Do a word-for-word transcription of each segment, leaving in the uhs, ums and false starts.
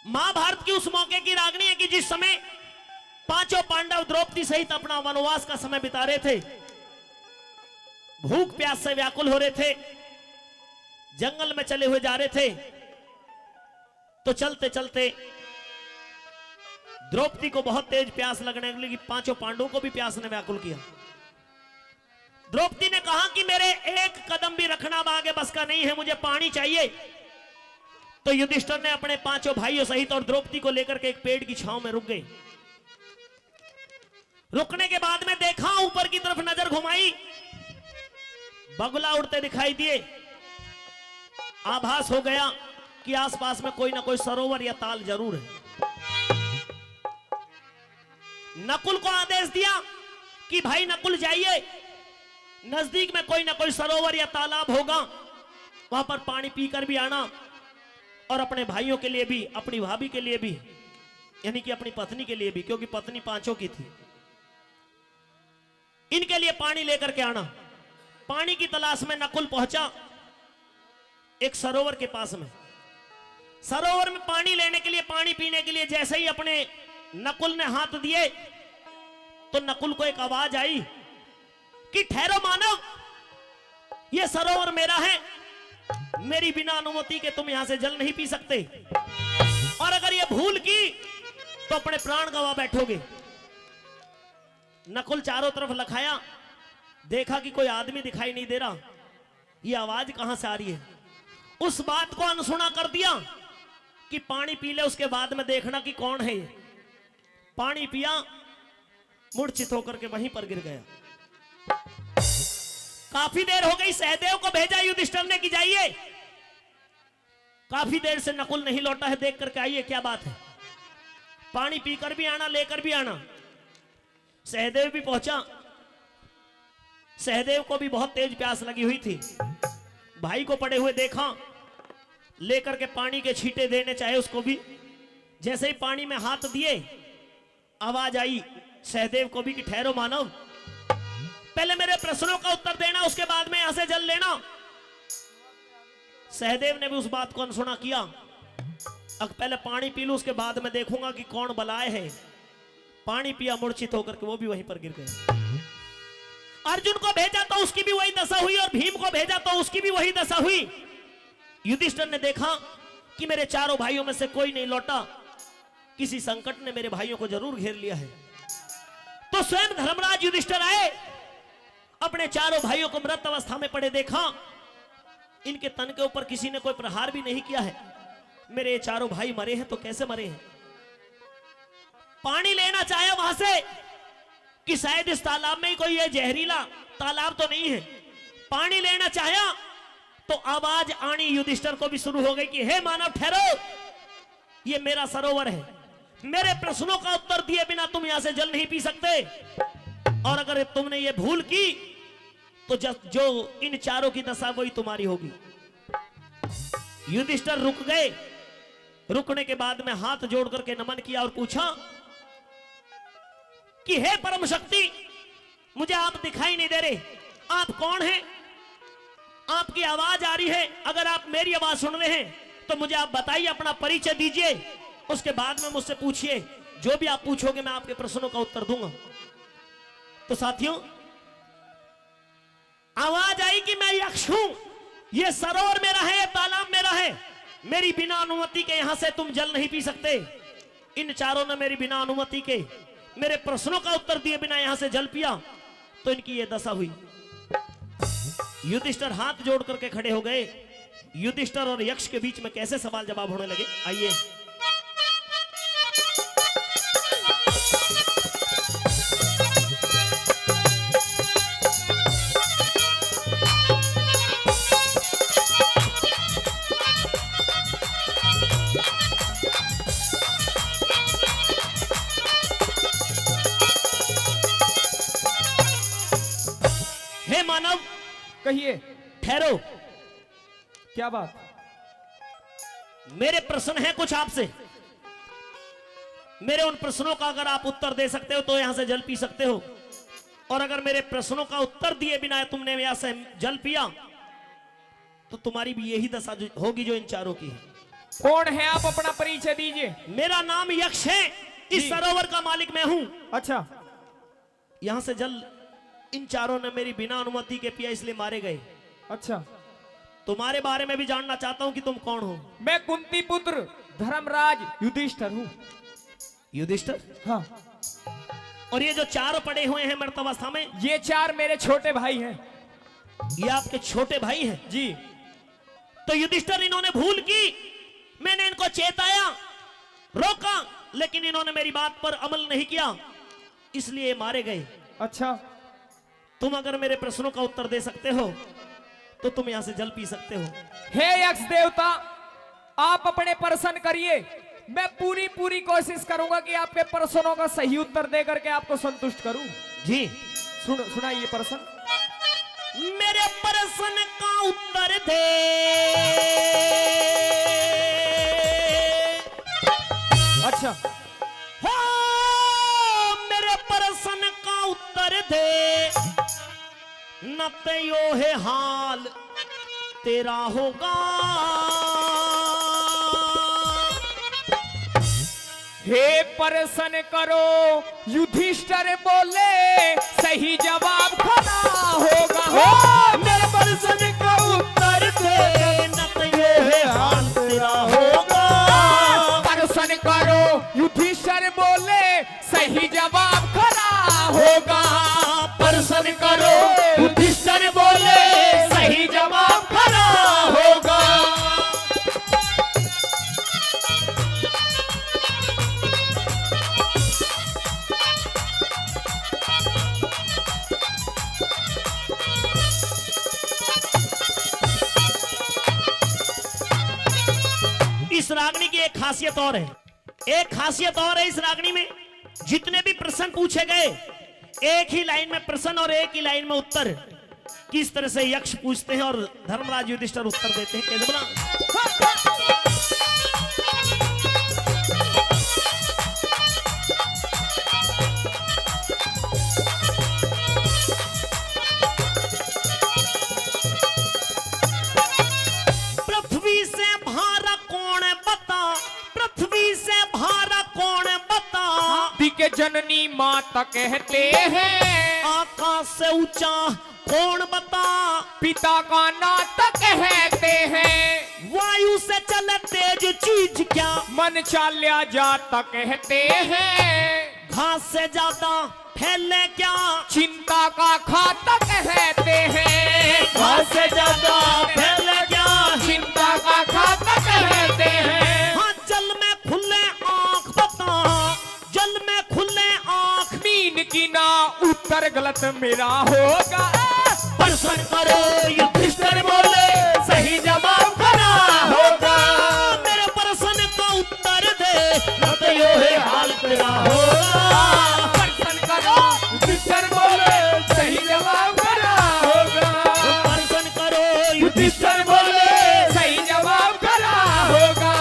महाभारत की उस मौके की रागनी है कि जिस समय पांचों पांडव द्रौपदी सहित अपना वनवास का समय बिता रहे थे, भूख प्यास से व्याकुल हो रहे थे, जंगल में चले हुए जा रहे थे, तो चलते चलते द्रौपदी को बहुत तेज प्यास लगने लगी, पांचों पांडवों को भी प्यास ने व्याकुल किया। द्रौपदी ने कहा कि मेरे एक कदम भी रखना अब आगे बस का नहीं है, मुझे पानी चाहिए। तो युधिष्ठिर ने अपने पांचों भाइयों सहित और द्रौपदी को लेकर के एक पेड़ की छांव में रुक गए। रुकने के बाद में देखा, ऊपर की तरफ नजर घुमाई, बगुला उड़ते दिखाई दिए। आभास हो गया कि आसपास में कोई ना कोई सरोवर या ताल जरूर है। नकुल को आदेश दिया कि भाई नकुल, जाइए, नजदीक में कोई ना कोई सरोवर या तालाब होगा, वहां पर पानी पीकर भी आना और अपने भाइयों के लिए भी, अपनी भाभी के लिए भी, यानी कि अपनी पत्नी के लिए भी, क्योंकि पत्नी पांचों की थी, इनके लिए पानी लेकर के आना। पानी की तलाश में नकुल पहुंचा एक सरोवर के पास में। सरोवर में पानी लेने के लिए, पानी पीने के लिए जैसे ही अपने नकुल ने हाथ दिए, तो नकुल को एक आवाज आई कि ठहरो मानव, ये सरोवर मेरा है, मेरी बिना अनुमति के तुम यहां से जल नहीं पी सकते, और अगर ये भूल की तो अपने प्राण गंवा बैठोगे। नकुल चारों तरफ लखाया, देखा कि कोई आदमी दिखाई नहीं दे रहा, ये आवाज कहां से आ रही है। उस बात को अनसुना कर दिया कि पानी पी ले, उसके बाद में देखना कि कौन है ये। पानी पिया, मूर्छित होकर के वहीं पर गिर गया। काफी देर हो गई, सहदेव को भेजा युधिष्ठिर ने कि जाइए, काफी देर से नकुल नहीं लौटा है, देख करके आइए क्या बात है। पानी पीकर भी आना, लेकर भी आना। सहदेव भी पहुंचा। सहदेव को भी बहुत तेज प्यास लगी हुई थी। भाई को पड़े हुए देखा, लेकर के पानी के छींटे देने चाहे उसको भी। जैसे ही पानी में हाथ दिए, आवाज आई सहदेव को भी कि ठहरो मानव, पहले मेरे प्रश्नों का उत्तर देना, उसके बाद में यहां से जल लेना। सहदेव ने भी उस बात को अनसुना किया। अक पहले पानी पी लूं, उसके बाद में देखूंगा कि कौन बलाय है। पानी पिया, मूर्छित होकर के वो भी वहीं पर गिर गए। अर्जुन को भेजा तो उसकी भी वही दशा हुई और भीम को भेजा तो उसकी भी वही दशा हुई। युधिष्ठिर ने देखा कि मेरे चारों भाइयों में से कोई नहीं लौटा, किसी संकट ने मेरे भाइयों को जरूर घेर लिया है। तो स्वयं धर्मराज युधिष्ठिर आए, अपने चारों भाइयों को मृत अवस्था में पड़े देखा, इनके तन के ऊपर किसी ने कोई प्रहार भी नहीं किया है। मेरे ये चारों भाई मरे हैं तो कैसे मरे हैं? पानी लेना चाहा वहां से कि शायद इस तालाब में ही कोई ये जहरीला तालाब तो नहीं है। पानी लेना चाहा तो आवाज आनी युधिष्ठिर को भी शुरू हो गई कि हे मानव, ठहरो, ये मेरा सरोवर है, मेरे प्रश्नों का उत्तर दिए बिना तुम यहां से जल नहीं पी सकते, और अगर तुमने ये भूल की तो जस-, जो इन चारों की दशा वही तुम्हारी होगी। युधिष्ठिर रुक गए। रुकने के बाद में हाथ जोड़ करके नमन किया और पूछा कि हे परम शक्ति, मुझे आप दिखाई नहीं दे रहे, आप कौन हैं? आपकी आवाज आ रही है, अगर आप मेरी आवाज सुन रहे हैं तो मुझे आप बताइए, अपना परिचय दीजिए, उसके बाद में मुझसे पूछिए, जो भी आप पूछोगे मैं आपके प्रश्नों का उत्तर दूंगा। तो साथियों, आवाज आई कि मैं यक्ष हूं, ये सरोवर मेरा है, ये तालाब मेरा है, मेरी बिना अनुमति के यहां से तुम जल नहीं पी सकते। इन चारों ने मेरी बिना अनुमति के, मेरे प्रश्नों का उत्तर दिए बिना यहां से जल पिया, तो इनकी ये दशा हुई। युधिष्ठिर हाथ जोड़ करके खड़े हो गए। युधिष्ठिर और यक्ष के बीच में कैसे सवाल जवाब होने लगे, आइए। हे मानव, कहिए। ठहरो। क्या बात? मेरे प्रश्न हैं कुछ आपसे, मेरे उन प्रश्नों का अगर आप उत्तर दे सकते हो तो यहां से जल पी सकते हो, और अगर मेरे प्रश्नों का उत्तर दिए बिना तुमने यहां से जल पिया तो तुम्हारी भी यही दशा जो, होगी जो इन चारों की है। कौन है आप, अपना परिचय दीजिए। मेरा नाम यक्ष है, इस जी। सरोवर का मालिक मैं हूँ। अच्छा। यहाँ से जल इन चारों ने मेरी बिना अनुमति के पिया, इसलिए मारे गए। अच्छा। तुम्हारे बारे में भी जानना चाहता हूँ कि तुम कौन हो। मैं कुंती पुत्र धर्मराज युधिष्ठिर हूँ। युधिष्ठिर? हाँ। और ये जो चार पड़े हुए हैं मृतावस्था में? ये चार मेरे छोटे भाई हैं। ये आपके छोटे भाई हैं? जी। तो युधिष्ठिर, इन्होंने भूल की, मैंने इनको चेताया, रोका, लेकिन इन्होंने मेरी बात पर अमल नहीं किया, इसलिए मारे गए। अच्छा। तुम अगर मेरे प्रश्नों का उत्तर दे सकते हो तो तुम यहाँ से जल पी सकते हो। हे यक्ष देवता, आप अपने प्रश्न करिए, मैं पूरी पूरी कोशिश करूंगा कि आपके प्रश्नों का सही उत्तर दे करके आपको संतुष्ट करूं। जी। सुन, सुनाइए प्रश्न। मेरे प्रश्न का उत्तर दे। अच्छा। हो, मेरे प्रश्न का उत्तर दे, न तो यो है हाल तेरा होगा। हे प्रश्न करो, युधिष्ठिर बोले, सही जवाब खरा होगा। हो, मेरे प्रश्न का उत्तर दे, न तो ये है हाल तेरा होगा। प्रश्न करो, युधिष्ठिर बोले, सही जवाब खरा होगा। प्रश्न करो, युधिष्ठिर बोले, सही जवाब खरा होगा। इस रागनी की एक खासियत और है, एक खासियत और है इस रागनी में। जितने भी प्रश्न पूछे गए, एक ही लाइन में प्रश्न और एक ही लाइन में उत्तर। किस तरह से यक्ष पूछते हैं और धर्मराज युधिष्ठिर उत्तर देते हैं, कैसे बना? पृथ्वी से भारा कौन बता, पृथ्वी से भारा कौन बता? दिक जननी माता कहते हैं। आकाश से ऊंचा कौन बता? पिता का नाता कहते हैं। वायु से चले तेज चीज क्या? मन चाल्या जाता कहते हैं। घास से ज्यादा फैले क्या? चिंता का खाता कहते हैं। घास से ज्यादा फैले क्या? चिंता का खाता कहते हैं। हाँ, जल में खुले आंख बता, जल में खुले आंख। मीन की ना उत्तर गलत मेरा होगा। प्रश्न करो, युधिष्ठिर बोले, सही जवाब खरा होगा। मेरे प्रश्न का उत्तर दे, न तो यो है हाल तेरा होगा। प्रश्न करो, युधिष्ठिर बोले, सही जवाब खरा होगा। प्रश्न करो, युधिष्ठिर बोले, सही जवाब खरा होगा।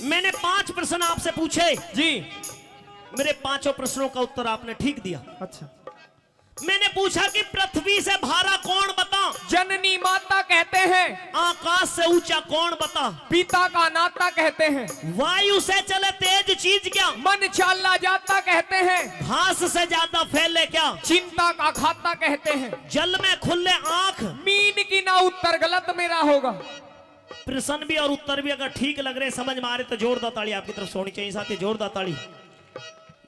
मैंने पांच प्रश्न आपसे पूछे। जी। मेरे पांचों प्रश्नों का उत्तर आपने ठीक दिया। अच्छा। मैंने पूछा कि पृथ्वी से भारा कौन बता? जननी माता कहते हैं। आकाश से ऊंचा कौन बता? पिता का नाता कहते हैं। वायु से चले तेज चीज क्या? मन चाला जाता कहते हैं। घास से ज्यादा फैले क्या? चिंता का खाता कहते हैं। जल में खुले आंख। मीन की ना उत्तर गलत मेरा होगा। प्रश्न भी और उत्तर भी अगर ठीक लग रहे, समझ में आ रहे, तो जोरदार ताली आपकी तरफ से होनी चाहिए साथी, जोरदार ताली।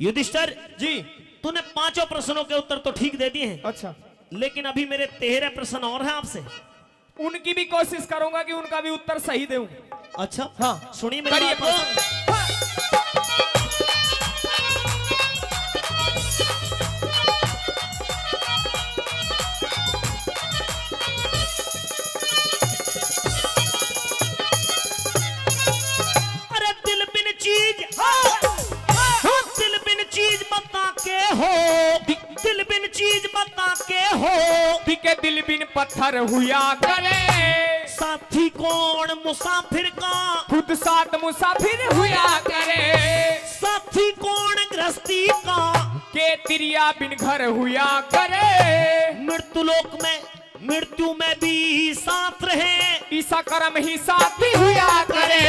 युधिष्ठिर जी। तूने पांचों प्रश्नों के उत्तर तो ठीक दे दिए हैं। अच्छा। लेकिन अभी मेरे तेरह प्रश्न और हैं आपसे। उनकी भी कोशिश करूंगा कि उनका भी उत्तर सही दूं। अच्छा। हाँ। सुनिए मेरी करिए बात। प्रश्न। अरे दिल बिन चीज, हाँ, हाँ, दिल बिन चीज बता के हो, दिल बिन चीज बता के हो, दिके दिल बिन पत्थर हुआ करे। साथी कौन मुसाफिर का, खुद साथ मुसाफिर हुआ करे। साथी कौन गृहस्थी का, के तिरिया बिन घर हुआ करे। मृत्यु लोक में, मृत्यु में भी साथ रहे, इसा कर्म ही साथी हुआ करे।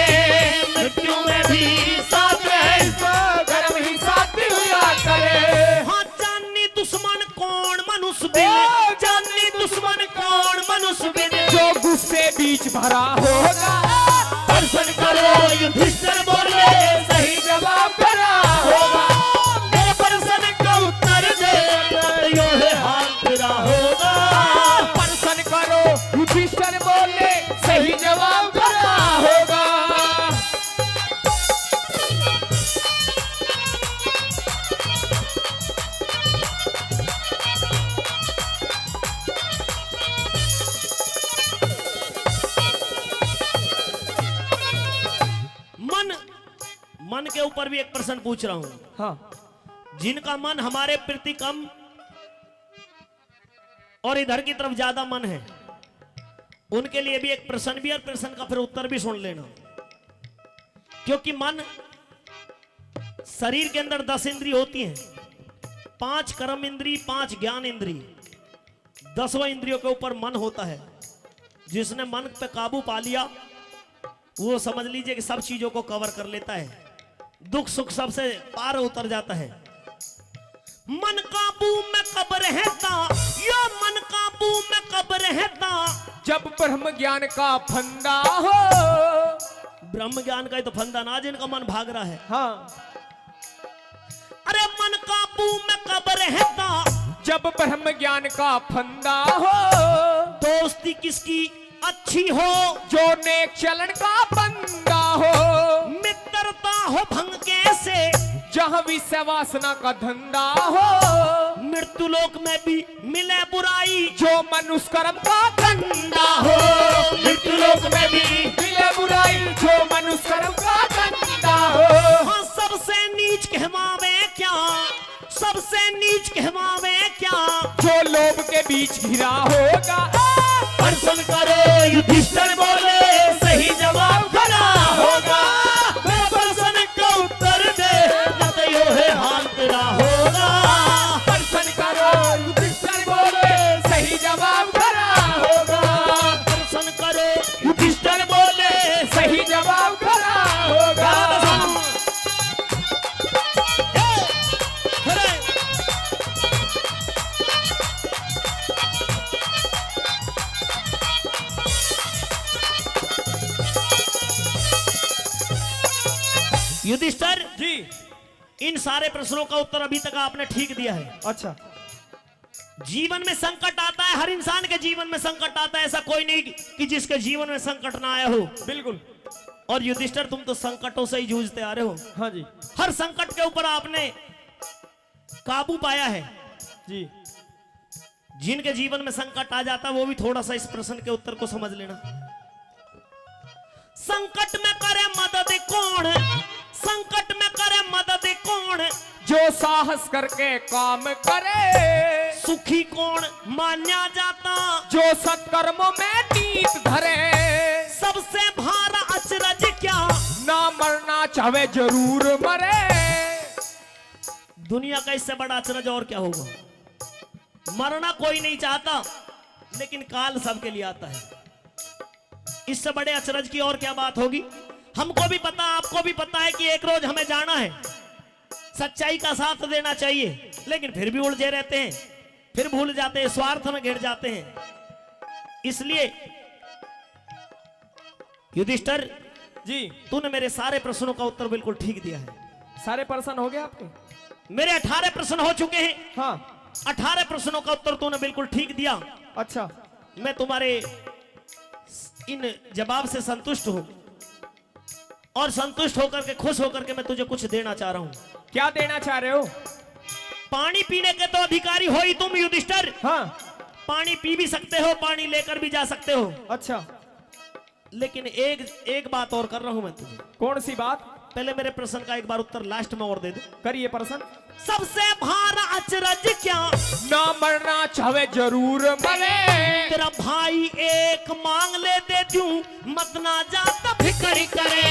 मृत्यु में भी साथ रहे, इसा कर्म ही साथी हुआ करे। हाँ, जानी दुश्मन कौन मनुष्य बिन, ओ! जानी दुश्मन कौन मनुष्य बिन, जो गुस्से बीच भरा होगा। प्रश्न करो, युधिष्ठिर बोले, सही जवाब भरा होगा। मेरे प्रश्न का उत्तर दे, यो है हाथ फिरा होगा। प्रश्न करो, युधिष्ठिर बोले, सही जवाब भरा होगा। मन, मन के ऊपर भी एक प्रश्न पूछ रहा हूं। हाँ। जिनका मन हमारे प्रति कम और इधर की तरफ ज्यादा मन है, उनके लिए भी एक प्रश्न भी, और प्रश्न का फिर उत्तर भी सुन लेना। क्योंकि मन, शरीर के अंदर दस इंद्री होती हैं, पांच कर्म इंद्री, पांच ज्ञान इंद्री, दसवां इंद्रियों के ऊपर मन होता है। जिसने मन पे काबू पा लिया, वो समझ लीजिए कि सब चीजों को कवर कर लेता है, दुख सुख सबसे पार उतर जाता है। मन काबू में कब रहता, यो मन काबू में कब रहता, जब ब्रह्म ज्ञान का फंदा हो। ब्रह्म ज्ञान का ही तो फंदा ना, जिनका मन भाग रहा है। हाँ। अरे मन काबू में कब रहता, जब ब्रह्म ज्ञान का फंदा हो। दोस्ती किसकी अच्छी हो, जो नेक चलन का बंदा हो। मित्रता हो भंग कैसे, जहाँ विषय वासना का धंधा हो। मृत्यु लोक में भी मिले बुराई, जो मनुष्य कर्म का धंधा हो। मृत्यु लोक में भी मिले बुराई, जो मनुष्य कर्म का धंधा हो। हाँ, सबसे नीच कहवावे क्या, सबसे नीच कहवावे क्या, जो लोभ के बीच घिरा होगा। प्रश्न करो, युधिष्ठिर बोले, सही जवाब भरा होगा। मेरे प्रश्न का उत्तर दे, न तो यो है हाल तेरा होगा। प्रश्न करो, युधिष्ठिर बोले, सही जवाब भरा होगा। प्रश्न करो, युधिष्ठिर बोले, सही जवाब भरा होगा। युधिष्ठिर जी, इन सारे प्रश्नों का उत्तर अभी तक आपने ठीक दिया है। अच्छा। जीवन में संकट आता है, हर इंसान के जीवन में संकट आता है, ऐसा कोई नहीं कि जिसके जीवन में संकट ना आया हो। बिल्कुल। और युधिष्ठिर, तुम तो संकटों से ही जूझते आ रहे हो। हाँ जी। हर संकट के ऊपर आपने काबू पाया है। जी। जिनके जीवन में संकट आ जाता, वो भी थोड़ा सा इस प्रश्न के उत्तर को समझ लेना। संकट में करे मदद कौन, संकट में करे मदद कौन, जो साहस करके काम करे। सुखी कौन मान्या जाता, जो सत्कर्मों में नीत धरे। सबसे भारा अचरज क्या, ना मरना चाहे जरूर मरे। दुनिया का इससे बड़ा अचरज और क्या होगा? मरना कोई नहीं चाहता, लेकिन काल सबके लिए आता है। इससे बड़े अचरज की और क्या बात होगी? हमको भी पता, आपको भी पता है कि एक रोज हमें जाना है। सच्चाई का साथ देना चाहिए, लेकिन फिर भी उलझे रहते हैं, फिर भूल जाते हैं, स्वार्थ में घिर जाते हैं। इसलिए युधिष्ठिर जी, तूने मेरे सारे प्रश्नों का उत्तर बिल्कुल ठीक दिया है। सारे प्रश्न हो गए आपके? मेरे अठारह प्रश्न हो चुके हैं। हाँ। अठारह प्रश्नों का उत्तर तूने बिल्कुल ठीक दिया। अच्छा। मैं तुम्हारे इन जवाब से संतुष्ट हूँ और संतुष्ट होकर के, खुश होकर के मैं तुझे कुछ देना चाह रहा हूँ। क्या देना चाह रहे हो? पानी पीने के तो अधिकारी हो ही तुम युधिष्ठिर। हाँ। पानी पी भी सकते हो, पानी लेकर भी जा सकते हो। अच्छा। लेकिन एक, एक बात और कर रहा हूं मैं तुझे। कौन सी बात? पहले मेरे प्रश्न का एक बार उत्तर लास्ट में और दे दे। करिए प्रश्न। सबसे भार अचरज क्या? ना मरना चाहे जरूर मरे। तेरा भाई एक मांग ले दे दूं, मत ना ज्यादा फिक्र करे।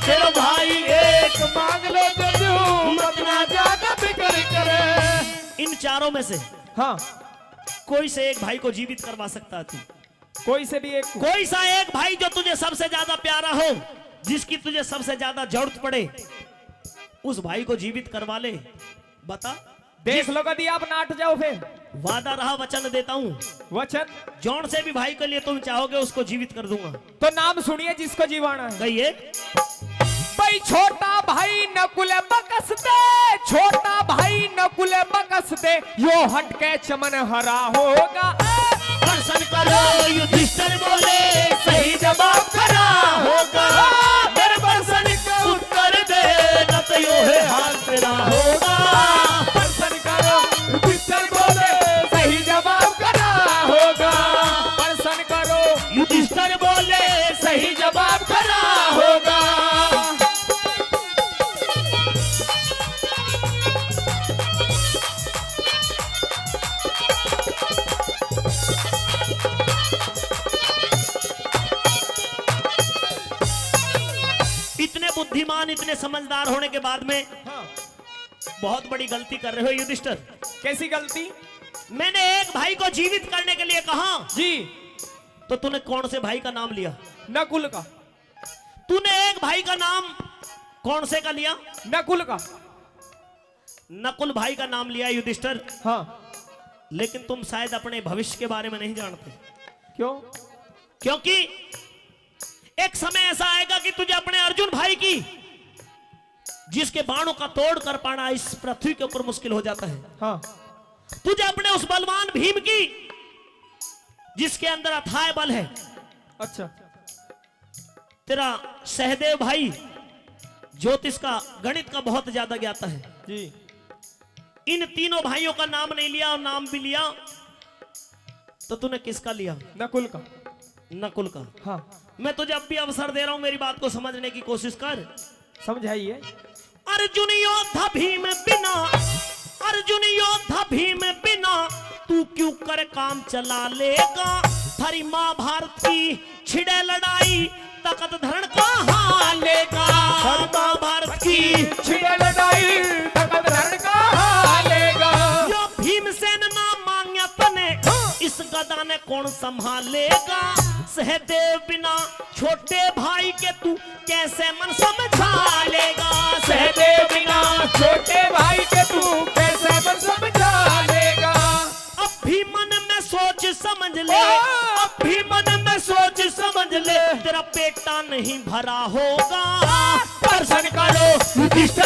तेरा भाई एक मांग ले दे दूं, मत ना ज्यादा फिक्र करे। इन चारों में से हाँ। कोई से एक भाई को जीवित करवा सकता है तू? कोई से भी एक। कोई सा एक भाई जो तुझे सबसे ज्यादा प्यारा हो, जिसकी तुझे सबसे ज्यादा जरूरत पड़े, उस भाई को जीवित करवा ले। बता। देख लो, कदी आप नाट जाओ फिर। वादा रहा, वचन देता हूँ। वचन? जौन से भी भाई के लिए तुम चाहोगे, उसको जीवित कर दूंगा। तो नाम सुनिए जिसको जीवाना है। कहिए। भाई, छोटा भाई नकुल बकस दे, छोटा भाई नकुल बकस दे, यो हट के चमन हरा होगा। दर्शन करो, युधिष्ठिर बोले, सही जवाब खरा होगा। मेरे प्रश्न का उत्तर दे, न तो यो है हाल तेरा होगा। दर्शन करो, युधिष्ठिर बोले, सही जवाब खरा होगा। दर्शन करो, युधिष्ठिर बोले, सही जवाब खरा होगा। इतने बुद्धिमान, इतने समझदार होने के बाद में हाँ। बहुत बड़ी गलती कर रहे हो युधिष्ठिर। कैसी गलती? मैंने एक भाई को जीवित करने के लिए कहा जी। तो तूने कौन से भाई का नाम लिया? नकुल का। तूने एक भाई का नाम कौन से का लिया? नकुल का। नकुल भाई का नाम लिया युधिष्ठिर। हाँ। लेकिन तुम शायद अपने भविष्य के बारे में नहीं जानते। क्यों? क्योंकि एक समय ऐसा आएगा कि तुझे अपने अर्जुन भाई की, जिसके बाणों का तोड़ कर पाना इस पृथ्वी के ऊपर मुश्किल हो जाता है। हाँ। तुझे अपने उस बलवान भीम की, जिसके अंदर अथाह बल है। अच्छा। तेरा सहदेव भाई ज्योतिष का, गणित का बहुत ज्यादा ज्ञाता है। जी। इन तीनों भाइयों का नाम नहीं लिया और नाम भी लिया तो तूने किसका लिया? नकुल का। नकुल का। हाँ। मैं तुझे अब भी अवसर दे रहा हूं, मेरी बात को समझने की कोशिश कर। समझाइए। अर्जुन योद्धा भीम बिना, अर्जुन योद्धा भीम बिना, तू क्यों कर काम चला लेगा? थारी महाभारत की छिड़े लड़ाई, तख्त धरण कहाँ लेगा? थारी महाभारत की छिड़े लड़ाई, तख्त धरण कहाँ लेगा? यो भीमसेन ना मांग्या तने, इस गदा ने कौन संभालेगा? सहदेव बिना छोटे भाई के तू कैसे मन समझा लेगा? सहदेव बिना छोटे भाई के तू कैसे मन समझा लेगा? अब भी मन में सोच समझ ले, ओ! अब भी मन में सोच समझ ले, तेरा पेटा नहीं भरा होगा। दर्शन करो, युधिष्ठिर